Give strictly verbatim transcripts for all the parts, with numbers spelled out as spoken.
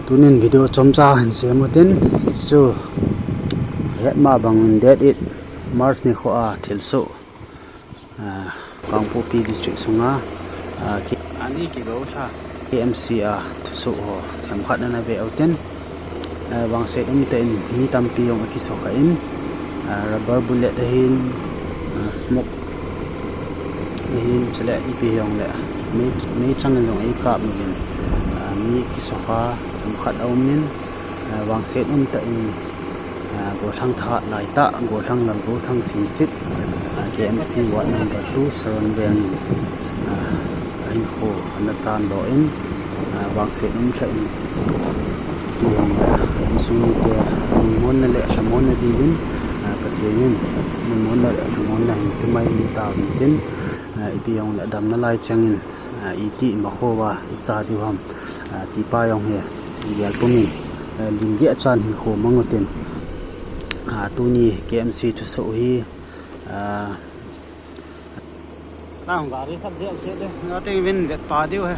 Tunin video chomcha hin sem utin, chu hetma bangin date eight March nikho a thilsoh, ah, Kangpokpi District sunga, ah, K-, ani kigolha K M C a thusoh ho themkhat ana ve utin, ah, vangset umtah in mi tampi jong akisukha in, ah, rubber bullet ahin, ah, smoke ahin, chule ipi hijongle mei, meichang in jong eikap uvin, ah, mi kisukha themkhat aumin, ah, vangset umtah in, ah, gollhang thahat laitah, gollhang Lalgouthang Singsit, ah, K M C ward number two Saron Veng in, ah, ahinkho ana chandoh in, ah, vangset umtah in, ipi hijongle insung mite lungmonna le lhamonna dingin, ah, Pathen in lungmonna le lhamonna hin pemai tauvin tin, ah, ipi hijongle adamna lai chengin, ah, iti imakhouva icha diu ham, ah, tipa jong hi igel pumin, ah, lim geh chan hinkho mang utin, ah, tuni K M C thusoh hi, ah, nang gari khat jeh seh de, ateng uvin vet ta diu ahi.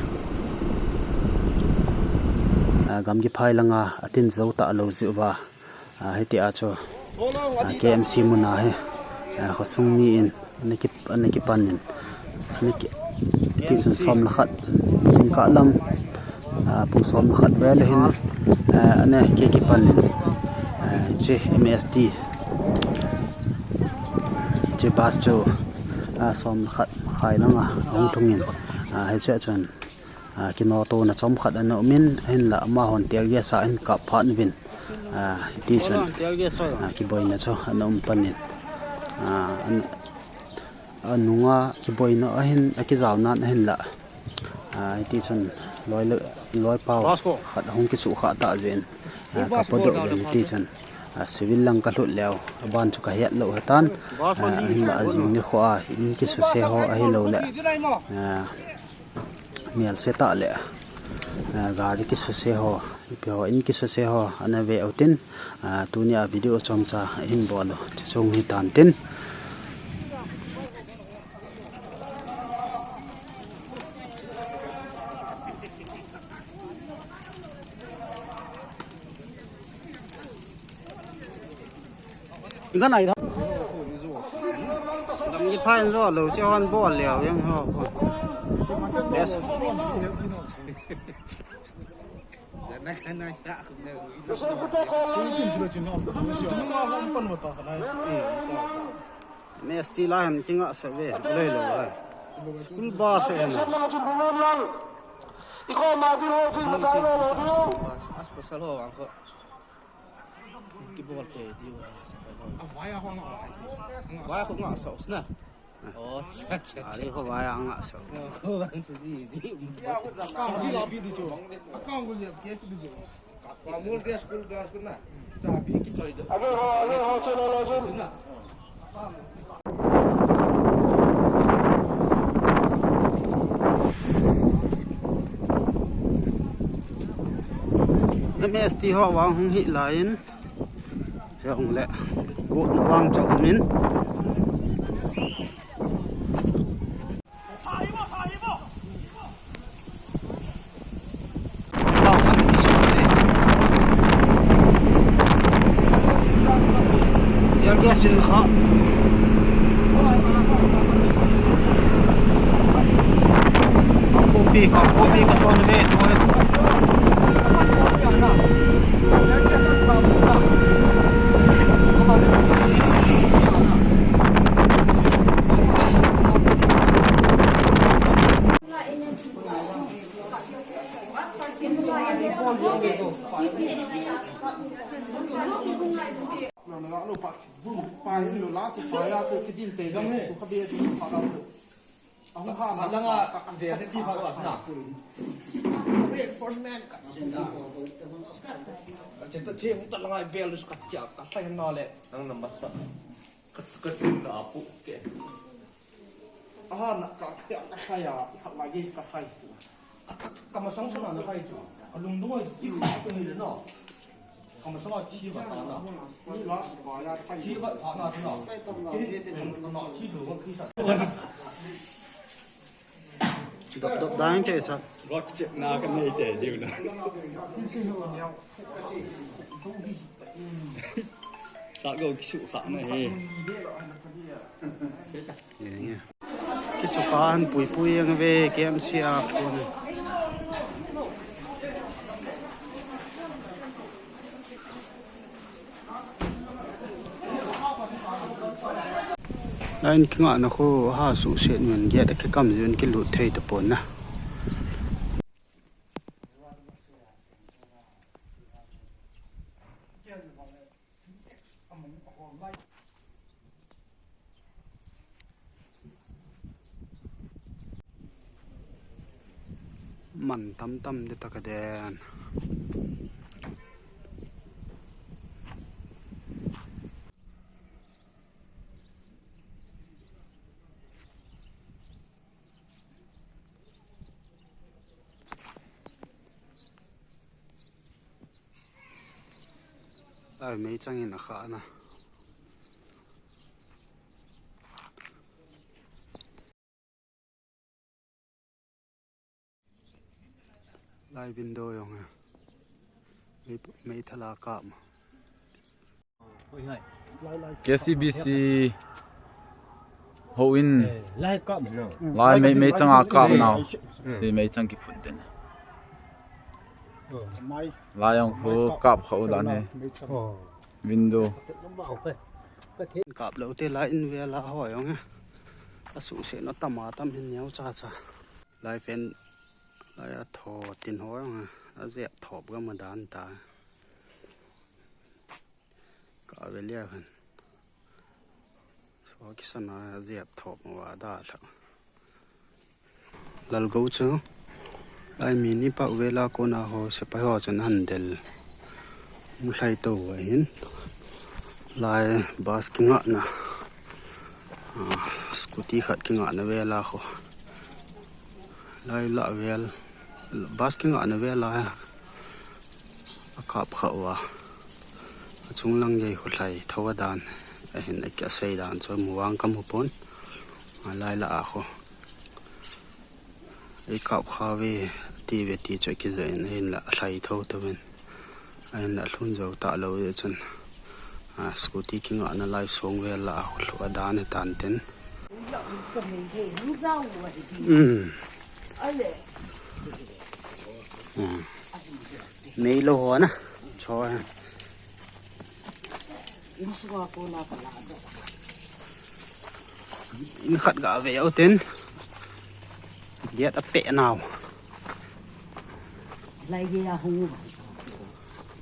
Ah, gamgi phai langa atin jou talou jeh uva, ah, hitia chu, ah, K M C muna hi, ah, khosung mi in ana ki, ana kipan in, ana ki, tichun som le khat, jingkah lam, ah, pung som le khat vel hin, ah, ana ki, kipan in, ah, hiche M S T, hiche bus chu, ah, som le khat makhai langa ahung lhungin, ah, hiche chun, ah, kinotona chomkhat ana umin, ahinla amahon tear gas a ahin kap phat uvin, ah, hitichun, ah, kiboina chu ana um panin, ah, an, anunga kiboina ahin, akijaonan ahinla, ah, hitichun loi le, loipao khat ahung kisuhkhah tah jeh in, ah, kapodoh uvin hitichun, ah, civil lang kalhut leu, aban chu kahet lou hitan, ah, ahinla ajing nikho a in kisuse ho ahilouleh, ah, melse tah le, ah, gari kisuse ho, ipi ho, in kisuse ho ana ve utin, ah, tunia video chomcha ahin bol u chuche chung hitan tin. Iga nai da. Gamgi phai in jou lou, che hon bol leu jeng ho khu. Yes. M S T la hin kinga sa ve, loi lou la. School bus e na. As pasal ho ang ko. Kibol te diu. A vai a ho nga. Vai a ho nga sa usna. Oh, cha, cha, cha. Ari ho vai a nga sa. Oh, ang sa ji, ji. Sabi la bi di jo. Akang ko je ke di jo. Ka mul dia school dar ko na. Sabi ki choi do. Age ho, age ho, chalo, chalo. M S T ho vang hung hi lai in, hung le, kut na vang chok min. Tear gas in kha. Kangpokpi, Kangpokpi ka son ve. Reinforcement ka. Che ta che ta langa vel ka cha ka sai na le. Ang number sa. Ka, ka, ka, na apu ke. Aha, na ka, ka, ka khai a, i khat lai gei ka khai chu. Ka, ka, ka masang sana na khai chu. Ka lungdong ai ti ka ni le na. Ka masang a thi va ta na. Ni la ba ya khai. Thi va ta na na. Ki, ka na thi lo va ki sa. Dop, dop dang te sa. Rock chep na ka nei te diu na. Sa go kisu kha na he. Ye, ye. Kisu kha an pui pui ang ve K M C a pun. Line kingah na khu ha su se nun gate a kikam jun kilut thei ta pon na. Man tam tam de ta ka den. Ai, meichang in a kha na. Lai window jong he. Mei, mei thala kap ma. K C B C ho in. Eh, lai kap no. Lai mei, meichang a kap nau. Hmm. Si meichang kiphut den. Oh. Lai jong khu kap kha u dan he. Oh. Window. Kap lou te lai in vel a ho jong he. A su se na tam a tam hin neo cha cha. Lai fan, lai a tho tin ho jong he. A jep thop ga ma dan ta. Ka ve lia khan. So kisan a jep thop ma wa da lha. Lalgo chu. Ai mi ni pau vela kona ho sepai ho chun han del. Mu lhai to ahin. Lai bus kingah na. Ah, scooty khat kingah na vela kho. Lai la vel. Bus kingah na vela. A kap kha uva. A chung lang gei khu lhai tho a dan. Ahin a kia sei dan chu mu vang ka mu pon. A lai la a kho. Ei kap kha ve, ti ve ti chu kiza in, ahin la lhai tho tho in. Ahin la lhun jo ta lou e chun. A, scooty kingah na lai song ve la a khu a dan e tan tin. Um. Um. Mei lo ho na. Cho. In khat ga ve u tin. Diat a pe nau.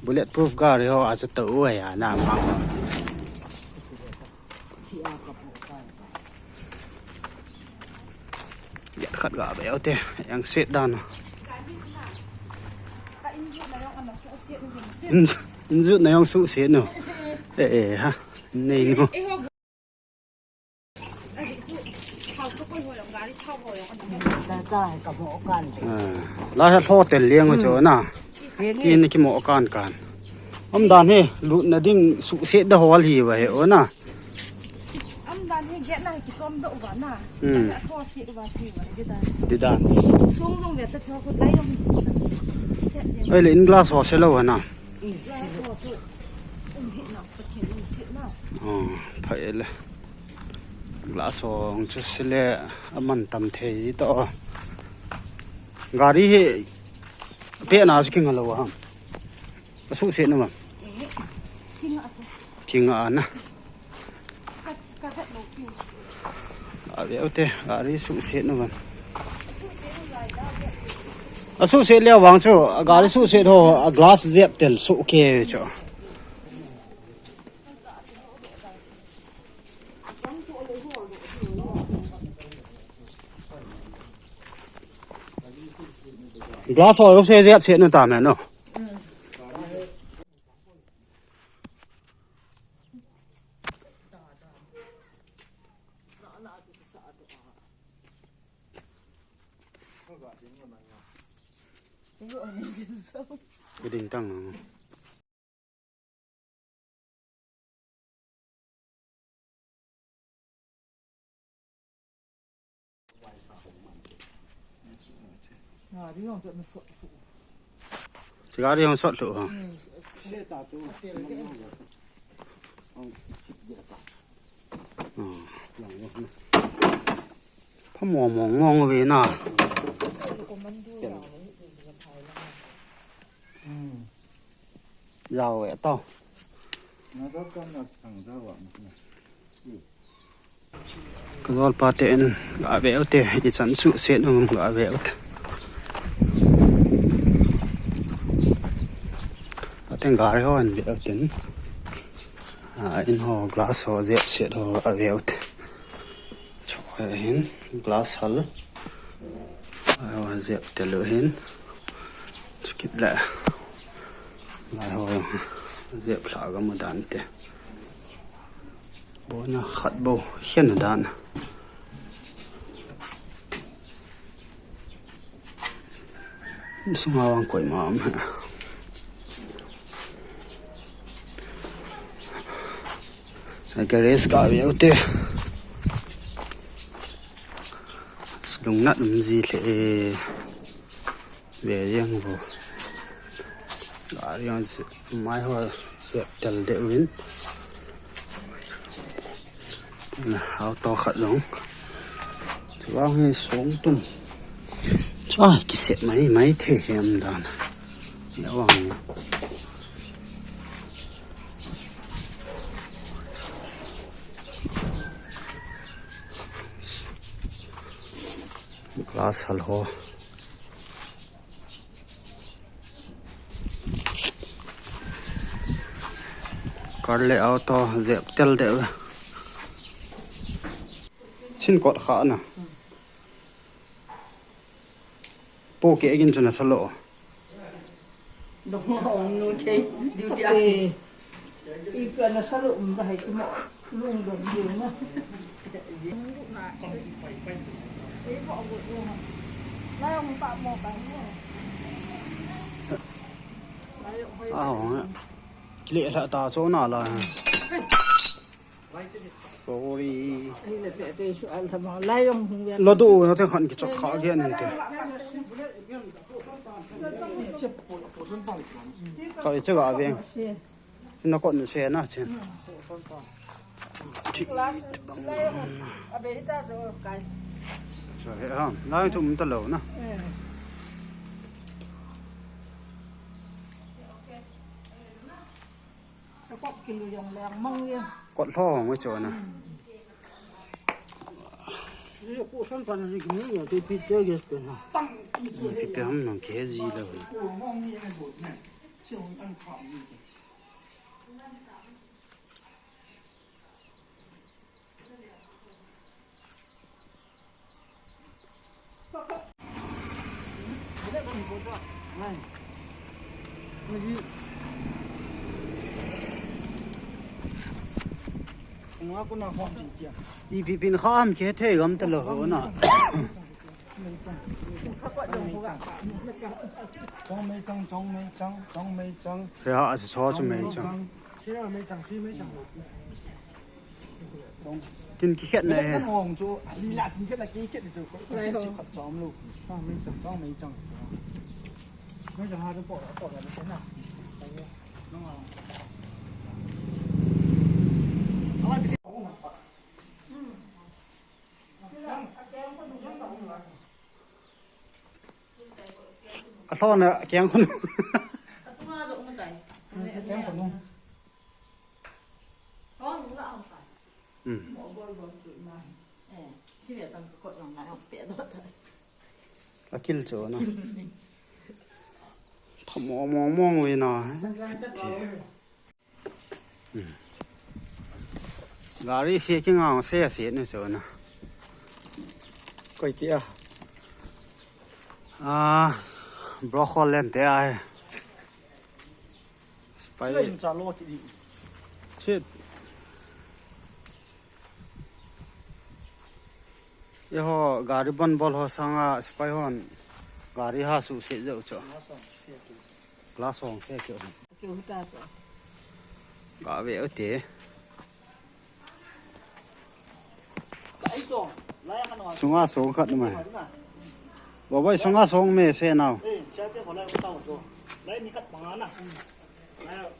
Bulletproof gari ho a cha to u ya na ma. Yat khat ga be te, yang set dan. In, in jut na yang su set no. Eh, eh, ha. Nei no. Ah, la ha hotel liang cho na. Tin ki mo kan kan. Am dan he, lut na ding su set da hol hi va he o na. Am dan hi gate na hi kichom doh uva na. Hmm. Ho set uva chi uva, di dan. Di dan. Sung jong ve ta cho khu lai jong. Set ve. Oi le in glass ho se lo na. Glass ho chu. Um hi na, Pathen um set na. Oh, pha e le. Glass ho chu se le aman tam thei ji to. Gari hi pe na chu kinga lo ham. A su set na ma. Kinga na. A ve u te, gari su set nu van. A su set le vang chu, a gari su set ho, a glass jep tel su ke chu. Glass ho se jep set nu ta me no. Kuding tang. Gari hung sot lou ha. Phamong mong mong ve na. Jao ve to. Ka jolpa te in ga ve u te, ichan suhset um ga ve u te. Ateng gari ho an ve u tin. A, in ho glass ho jep set ho ga ve u te. Chua hin glass hal. Ai ho jep te lou hin. Chukit le. Lai ho jep lha ga mu dan te. Bona khat bou, hian dan. Sunga vang koima um ha. Garage ka ve u te. Lungnat um ji le. Ve jeng vo. Gari hon mai ho jep tel de uvin. Auto khat jong. Chuang hi song tum. Chua kisep mai mai the hem dan. Ya wang. Glass hal ho. Car le auto jep tel de. Chin kot kha na. Po ke gin chuna salo. Dong ong nu ke duty a. Eh. Ipi ana salo um ba hai ki mo lung dong diu na. Lai ong pa mo pa mo. Ah, ong. Kile la ta cho na la. Sorry. Lo do na te khan ki chok kha ge nen te. Ka che ga ve. Na ko nu se na chen. Ti bang. Sa he ha. Lai chum ta lo na. Kot hlo hong chu na. Ni ko san pan ni ni ya te pi te gas pe na. Pi pe ham nang ke ji lo. Ipi pin kha ham ke thei gam ta lo ho na. Chong mei chang, chong mei chang, chong mei chang. Ya, a so chu mei chang. Kin ki khet na he. Kan hong chu, ali la kin khet la ki khet chu. Ko ko si khat chom lu. Chong mei chang, chong mei chang. Mei chang ha chu po, po la ni na. A lhona keng khun. Keng khun. Hmm. Akil chu na. Thamo mong mong ve na. Gari se kingang se se ni so na. Koi ti a. Ah, broccoli len te ai. Spai. Chit. Ye ho gari bon bol ho sanga spai hon. Gari ha su se jo cho. Glass hong se kyo. Kyo ta to. Ga ve o te. Sunga song khat mai. Bo bai sunga song me se nau. Eh, cha te ho la ta to.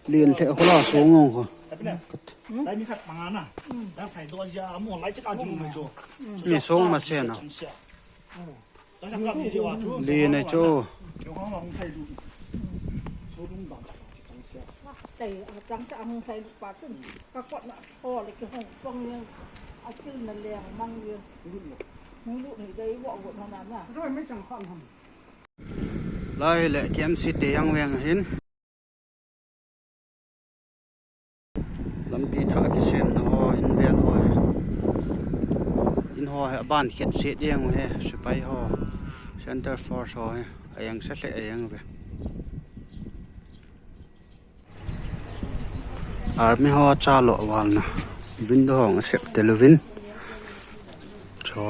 Lien lheh khola song ong kho. Mi song ma sena. Lien e chu. Lai le K M C te jang veng ahin. Lampi thah kisemna ho, in vel ho hi. In ho hi aban khet set jeng u hi, sepai ho, Center Force ho hi. Ajang sa lheh ajang ve. Army ho cha lo valna. Window ho asep tel uvin. Cho.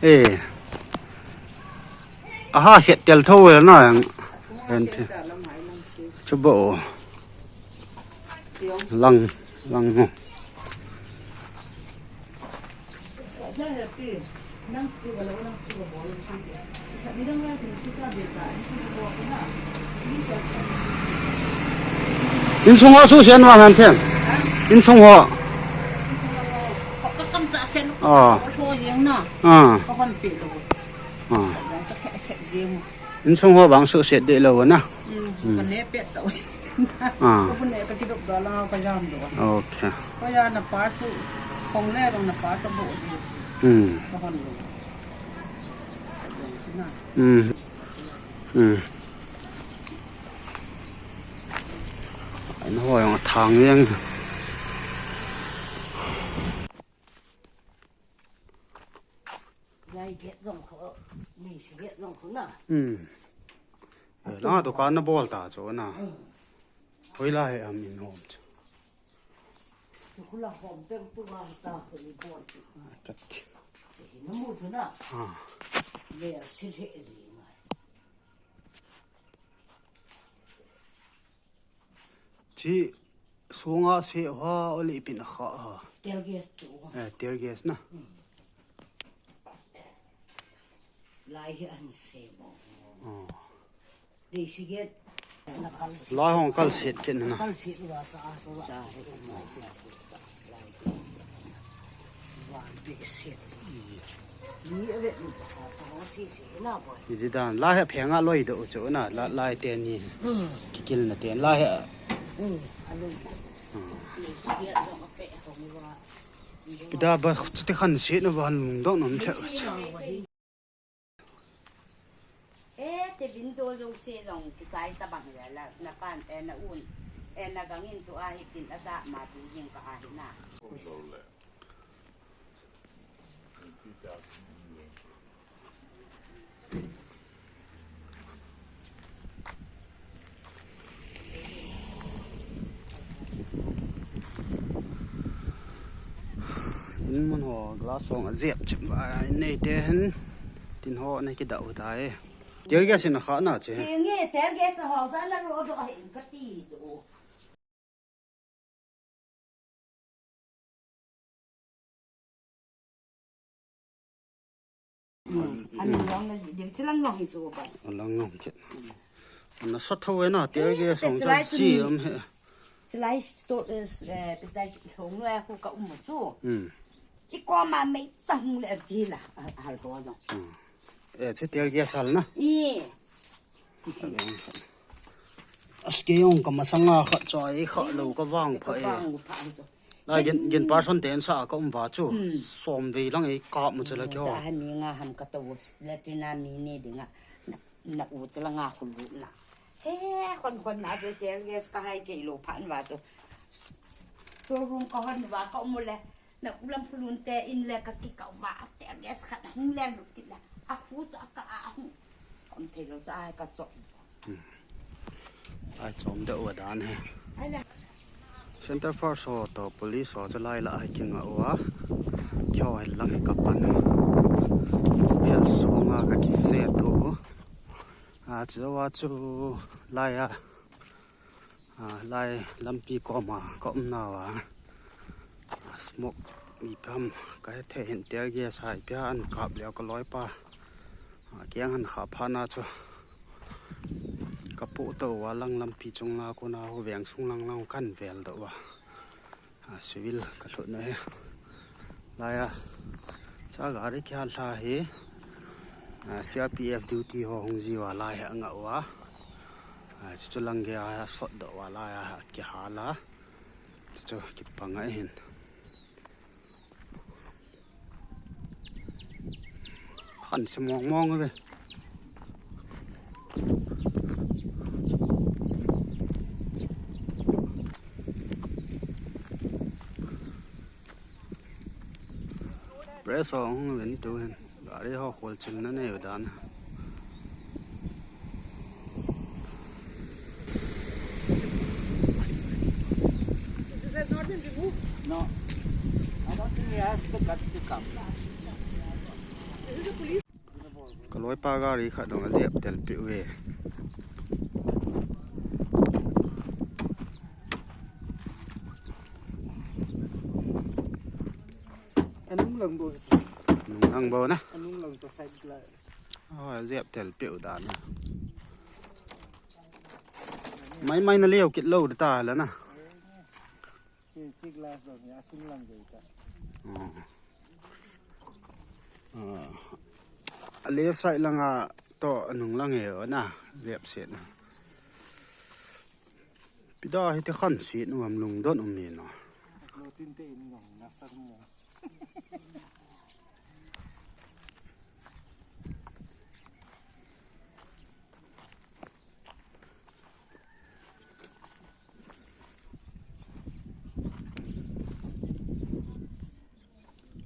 Eh. Aha, khet tel tho ve na yang. En the. Chubo. Lang, lang ho. Insung ho suhset vang hen them. Insung ho. Ah. Ah. Ah. Insung ho vang suhset deh lou na. Hmm. Ah. Okay. Hmm. Hmm. Hmm. Ai, na hoi ang thang yang. Lai get jong kho, mi si get jong kho na. Hmm. Eh, la dukan na bol ta chu na. Hmm. Hoilai ham in hom chu. Tu khu la hom peng tu va ta khu ni bol chu. Ah, kat. Hi na mu chu na. Ah. Le si le ji na. Chi sunga se ha oli pin kha ha. Tear gas tu. Eh, tear gas na. Hmm. Lai hi an se mo. Oh. Dei si get. Lai hong kal set ken na. Kal set wa cha to wa. Iti dan, lai hi phenga loi do chu na, la, lai te ni. Hmm. Kikil na te, lai hi. Hmm, a loi. Hmm. Pida ba, chuti khan si na van lung dong nom the. Eh, te window jouse jong kichai tabang le la, na pan, eh, na un, eh, na gangin tu ahi tin ada ma tu jing ka ahi na. In mun ho glass hong a jep chim ba, in nei te hin tin ho na kidau tai. Tear gas in a kha na che. Nge tear gas ho ta na ro do hin ka ti do. Hmm. An long na, de chilang long hi so ba. An long long ke. An na sa tho na, tear gas song ta si am he. Chilai store, eh, eh, pitai long lo ko ka um chu. Hmm. I ko ma mei chang le chi la, hal ho jong. Hmm. Eh, che tear gas hal na. I. Aske jong ka masanga khat choi kha lo ka vang pha e. Ka vang pha e. Lai gen, gen person te an sa ka um va chu. Hmm. Som vei lang e ka mu chu la kyo. Sa ha mi nga ham ka to latrina mi ni dinga. Na, na u chu la nga khu lu na. He, khon khon na chu tear gas ka hai thei lo phan va chu. Showroom ka hon va ka um le. Na ulam khulun te in le ka kikau va, tear gas khat hung le lut kit le. A khu chu a ka a hung. Om thei lo chu a ka chop. Hmm. Ai chom deuh a dan hi. Center Force ho toh police ho chu lai lah a hi kingah uva. Keiho hin lang hi kapan. Bel songa kakiset u. A, chu a chu lai a. A, lai lampi koma ka umnauva. A, smoke ipi ham kahethei hin tear gas a ipi ham ahin kap leh ka loipa. A, keng ahin khah phat na chu. Kapoh tou uva lang lampi chung lang a kona hu veng sung lang lang kahin vel doh uva. A, civil kalhut na hi. Lai a. Cha gari kihal lha hi. A, C R P F duty ho hung ji uva lai hi angah uva. A, chuchu lang gei a sot doh uva lai a kihal a. Chuchu kipang ahin. Khan se mong mong ve. Press ho hung ven tu hin. Gari ho khol chil na nei u dan. This has not been removed? No. I don't think he has the guts to come. This is a police. Ka loipa gari khat dong a jep tel peh uve. Anung lang bou. Anung lang bou na. Anung lang to side glass. Oh, jep tel peh u dan na. Mai mai na leo kit lou ta la na. Chi, chi glass dong ya sing lang jai ta. Oh. Ah, a left side lang a to anung lang e na, left side na. Pida hiti khan side nu am lungdon um ni na. Lo tin te in nong na san mo.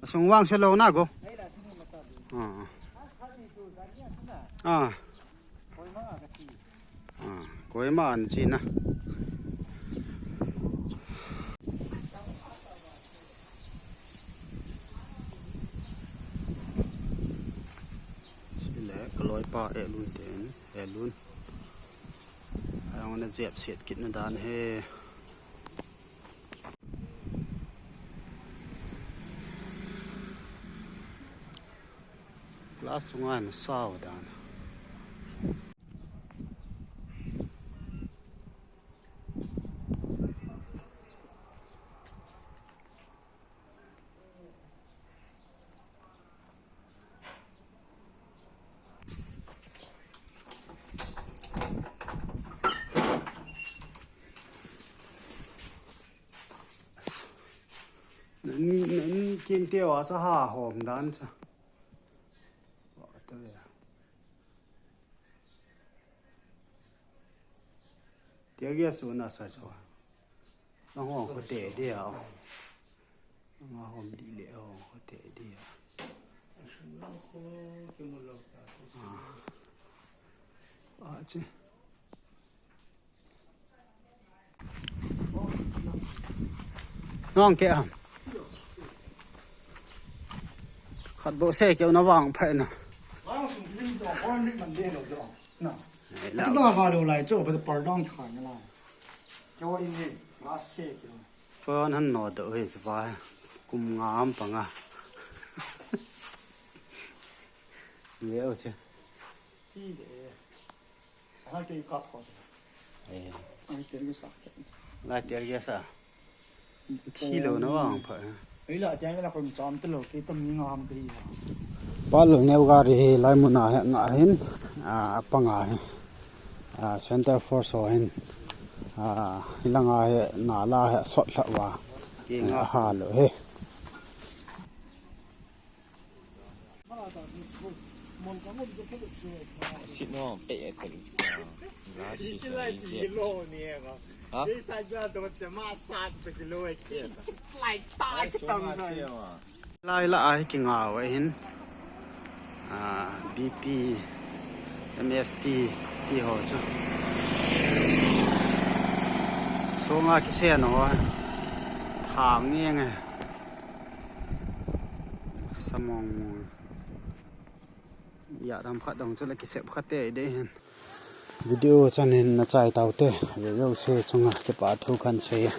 Asung vang se lou na go. Ah. Ah. Ah, koima an chi na. Chule ka loipa Elun ten, Elun. Ayong na jep set kit na dan he. Glass chunga hin sao dan. Nan, nan kin te wa cha ha hom dan cha. Wa ta ve. Tear gas su na sa cha. Na ho ko te de a. Nga hom di le ho ko te de a. Ah. Ah, che. Nong ke ham. Khat bo se keu na vang phai na. Vang sung lim to, kon lim man de lo to. Na. Ei, la. Ka da va lo lai cho, ba par dong kha na la. Keu in ni, ba se keu. Phone han no do he va. Kum nga am pa nga. Ve o che. Ti de. Ai, kei kap ko. Eh. Ai, tear gas a. Lai tear gas a. Thi lou na vang pha. Ei la, tear gas a kon cham te lou, kei to mi ngam kei. Pal neu gari hi lai mun a he nga hin, a, panga hi. A, center force ho hin. A, hilanga hi, nala hi, sot lha va. Ti nga. A, ha lou he. Sit no, pe e te lu. Ga si sa i je. Ha? Lai la a hi kinga wa hin. A, B P, M S T, ti ho chu. Chunga kisen ho. Thang nge nge. Samong mong. Ya dam khat dong chu la kisep khat te de hen. Video chan hin na chai tau te. Ve ve se chunga kipa thu kan sei.